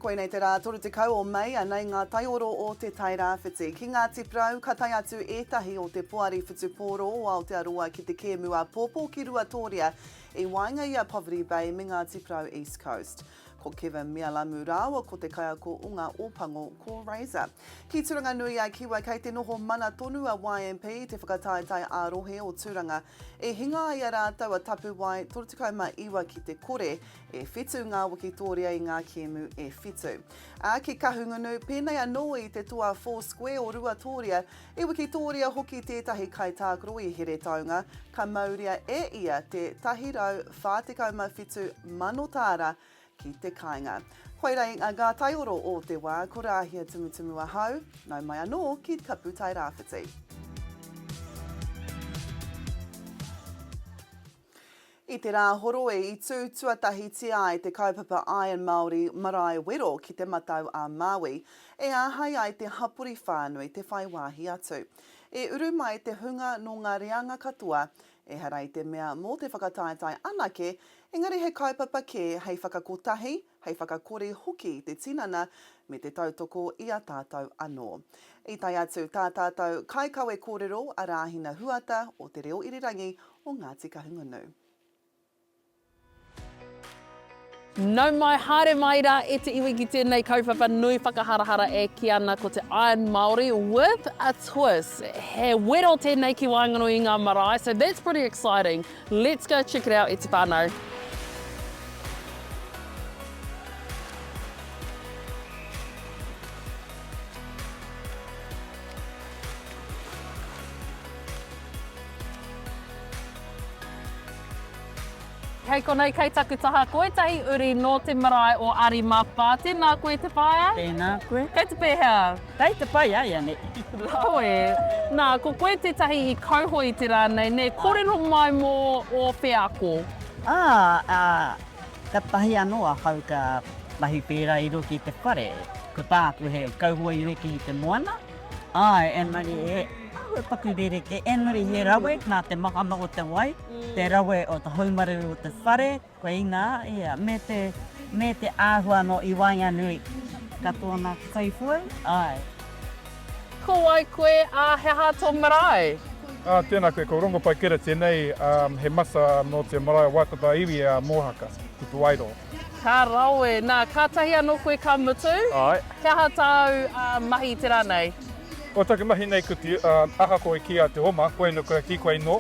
Koinei te rā 30 o Mei, anei ngā taioro o Te Tairāwhiti. Ki Ngāti Porou, ka tae atu ētahi o te Poari Whutupōro o Aotearoa ki te kēmu āpōpō ki Ruatōria i waenga i a Poverty Bay me Ngāti Porou East Coast. Ko Kevin Mealamu rāua ko te kaiako o ngā Ōpango, ko Razor. Ki Tūranganui-a-Kiwa kei te noho mana tonu a YMP i te whakataetae ā-rohe o Tūranga. E hinga ai a rātou a Tapuwae 39 ki te kore, e whitu ngā wikitōria i ngā kēmu e whitu. Ā, ki Kahungunu, pēnei anō i te toa Four Square o Ruatōria, I wikitōria hoki tētahi kaitākaro i Heretaunga, ka mauria e ia te 147 mano tāra ki te kāinga. Koirā ngā taioro o te wā, ko Rāhia Tumutumu ahau, nau mai anō ki Kapu Tairāwhiti. I te Rāhoroi i tū tuatahitia ai te kaupapa Iron Māori Marae Wero ki Te Matau a Māui, e āhei ai te hapori whānui te whai wāhi atu. I uru mai te hunga nō ngā reanga katoa, ehara i te mea mō te whakataetae anake, engari he kaupapa kē hei whakakotahi, hei whakakore hoki i te tinana me te tautoko i a tātou anō. I tae atu tā tātou kaikawe kōrero a Rāhina Huata o Te Reo Irirangi o Ngāti Kahungunu. Nau mai, haere mai rā e te iwi ki tēnei kaupapa nui whakaharahara e kī ana ko te Iron Māori with a twist. He wero tēnei ki waenganui i ngā marae, so that's pretty exciting. Let's go check it out e te whānau. Kei konei, kei taku taha, ko ētahi uri nō te marae o Arimapa. Tēnā koe te whaea. Tēnā koe. Kei te pēhea? Kei te pai āianei. Rawe. Nā, ko koe tētahi i kauhoe i te rā nei, nē? Kōrero mai mō ō wheako. Ā, ā, katahi anō ahau ka mahi pērā i roto i te whare. Ko tāku he kauhoe i roto i te moana. Āe, engari he āhua paku rerekē, engari he rawe nā te mahana o te wai, te rawe o te haumaru o te whare, koinā, ia, me te, me te āhua anō i waenganui katoa nā kaiwhai, āe. Ko wai koe, ā, he aha tō marae? Ā, tēnā koe, ko Rongopai Kera tēnei, ā, he masa nō te marae o Waitata iwi a Mōhaka, ki Te Wairoa. Ka rawe. Nā, kātahi anō koe ka mutu? Āe. He aha tāu mahi i te rā nei? Ko taku mahi nei ko te, ahakoa i kī a te oma, koina koe ki koe nō,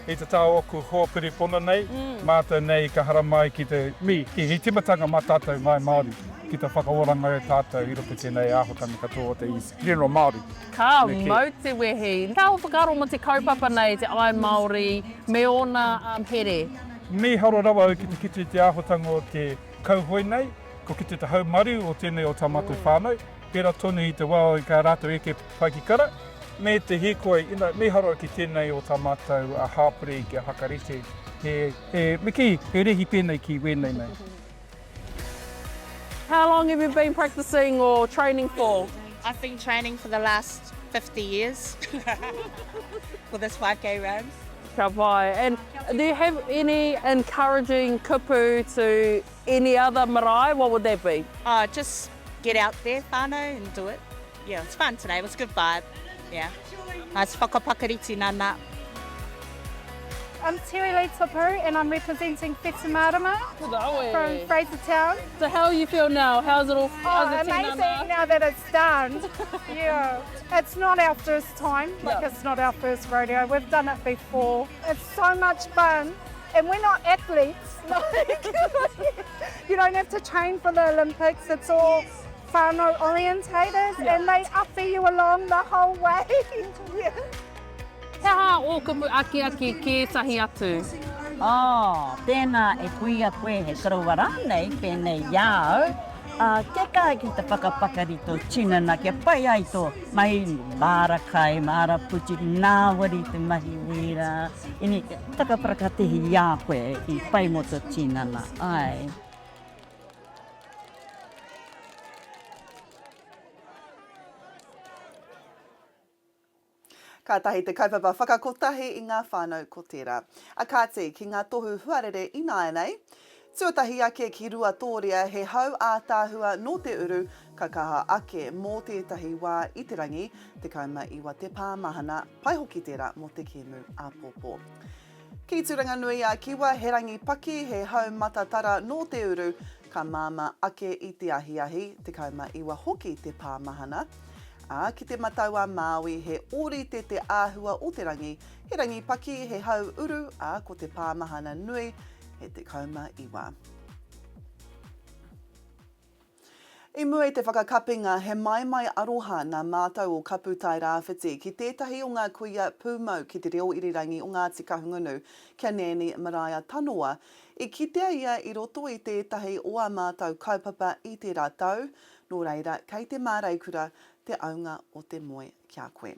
i te taha o ōku hoa piripona nei, mātou nei ka haramai ki te, mi, ki he timatanga mā tātou Ngāi Māori, ki te whakaoranga i a tātou i roto i tēnei āhuatanga katoa o te reo Māori. Ka mau te wehi. He aha ō whakaaro mō te kaupapa nei, te Iron Māori, me ōna here? Mīharo rawa au ki te kite i te āhuatanga o te kauhoe nei, ko kite te haumaru o tēnei o tā mātou whānau, pērā tonu i te wā i kā rātou eke paikikara, me te hīkoi, you know, mīharo ki tēnei o tā mātou hāpori kia whakarite he, he, me kī, he rēhi pēnei ki wēnei nei. How long have you been practicing or training for? I've been training for the last 50 years for this 5k run. Ka pai. And do you have any encouraging kupu to any other marae? What would that be? Oh, just get out there whānau and do it. Yeah, it was fun today. It was a good vibe. Yeah. Nice whakapakari tinana. I'm Terry Lee Tupu and I'm representing Whetumarama from Frasertown. So how you feel now? How's it all? Oh, amazing now that it's done. Yeah. It's not our first time, like no. it's not our first rodeo. We've done it before. It's so much fun. And we're not athletes. Like, you don't have to train for the Olympics. It's all whānau orientated yeah. and they awhi you along the whole way. yeah. He aha ō kupu akiaki ki ētahi atu? Oh, tēnā e kuia koe he koroua rānei pēnei i a au, ā, kia kaha ki te whakapakari tō tinana kia pai ai tō mahi māra kai, māra puti, ngāwari te mahi wīra, ini, takaparakatehi i a koe i pai mō tō tinana, āe. Kātahi te kaupapa whakakotahi i ngā whānau ko tērā. A kāti, ki ngā tohu huarere ināianei. Tuatahi ake ki Ruatōria he hau ātaahua nō te uru ka kaha ake mō tētahi wā i te rangi, 19 te pāmahana, pai hoki tērā mō te kēmu āpōpō. Ki Tūranganui-a-Kiwa he rangi paki, he hau matatara nō te uru, ka māmā ake i te ahiahi, 19 hoki te pāmahana. Ā, ki Te Matau-a-Māui he ōrite te āhua o te rangi, he rangi paki, he hau uru, ā, ko te pāmahana nui, he 19. I mua i te whakakapinga, he maimai aroha nā mātou o Kapu Tairāwhiti ki tētahi o ngā kuia pūmau ki te reo irirangi o Ngāti Kahungunu, kia Nanny Maraea Tanoa. I kitea ia i roto i tētahi o ā mātou kaupapa i tērā tau, nō reira, kei te māreikura te aunga o te moe ki a koe.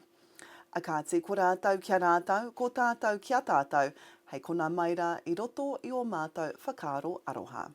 A kāti, ko rātou ki a rātou, ko tātou ki a tātou, hei konā mai rā i roto i ō mātou whakaaro aroha.